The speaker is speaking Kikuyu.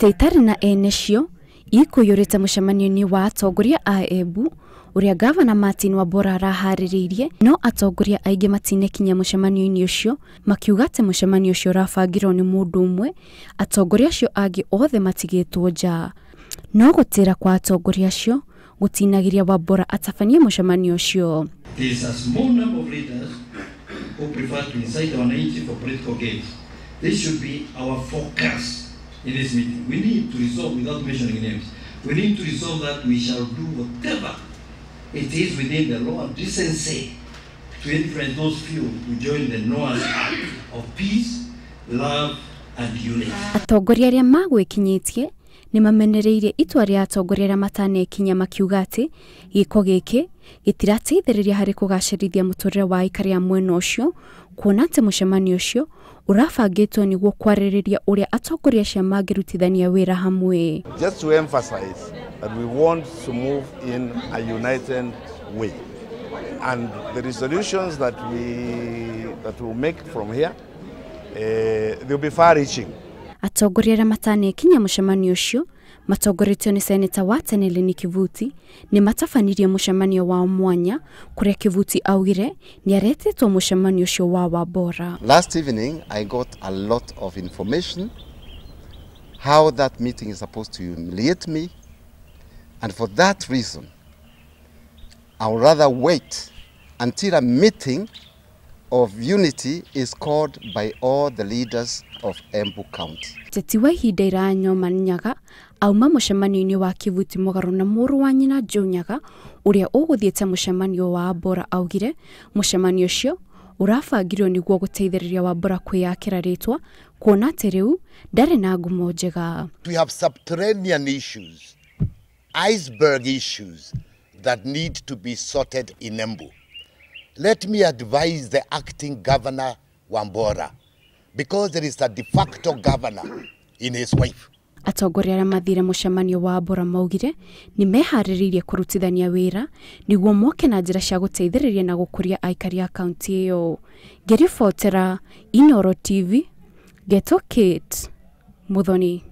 Itĩ itarĩ na ene cio ikũiyũrĩte mũcemanio-inĩ wa atongoria a Embu ũrĩa Gavana Martin Wambora araharĩrĩirie, no atongoria aingĩ matinekinya mũcemanio-inĩ ũcio, makiuga atĩ mũcemanio ũcio ũrabangirwo nĩ mũndũ ũmwe, atongoria acio angĩ othe matigĩtwo nja. No gũtĩra kwa atongoria acio gũtinagiria Wambora atabanie mũcemanio ũcio. There is a small number of leaders who prefer to incite wananchi for political gains. This should be our focus in this meeting. We need to resolve, without mentioning names, we need to resolve that we shall do whatever it is within the law and decency to influence those few to join the Noah's Ark of peace, love, and unity. Atongoria arĩa magwĩkinyĩtie nĩ mamenereirie itua rĩa atongoria arĩa matanekinya, makiuga atĩ gĩko gĩkĩ gĩtirateithĩrĩria harĩ kũgacĩrithia mũtũrĩre wa aikari a mwena ũcio, kuona atĩ mũcemanio ũcio ũrabangĩtwo nĩguo kwarĩrĩria ũrĩa atongoria acio mangĩrutithania wĩra hamwe. Just to emphasize that we want to move in a united way. And the resolutions that we'll make from here, they'll be far-reaching. Atongoria arĩa matanekinya mũcemanio ũcio matongoretio nĩ seneta wa tene Lenny Kivuti nĩ matabanirie mũcemanio wao mwanya, kũrĩa Kivuti augire nĩ aretĩtwo mũcemanio ũcio wa Wambora. Last evening, I got a lot of information how that meeting is supposed to humiliate me. And for that reason, I would rather wait until a meeting of unity is called by all the leaders of Embu County. Teti wa ihinda iraya Nyoman Nyaga auma mũcemanio-inĩ wa Kivuti mũgarũ na mũrũ wa nyina Joe Nyaga ũrĩa ũgũthiĩte mũcemanio wa Wambora, augire mũcemanio ũcio ũrabangirwo nĩguo gũteithĩrĩria Wambora kwĩyakĩra rĩtwa, kuona atĩ rĩu ndarĩ na ngumo njega. We have subterranean issues, iceberg issues that need to be sorted in Embu. Let me advise the acting governor Wambora, because there is a de facto governor in his wife. Atongoria arĩa mathire mũcemanio wa Wambora maugire nĩ meharĩrĩirie kũrutithania wĩra nĩguo moke na njĩra cia gũteithĩrĩria na gũkũria aikari a kaunti ĩyo. Ngĩribotera Inooro TV, Geto Kate Muthoni.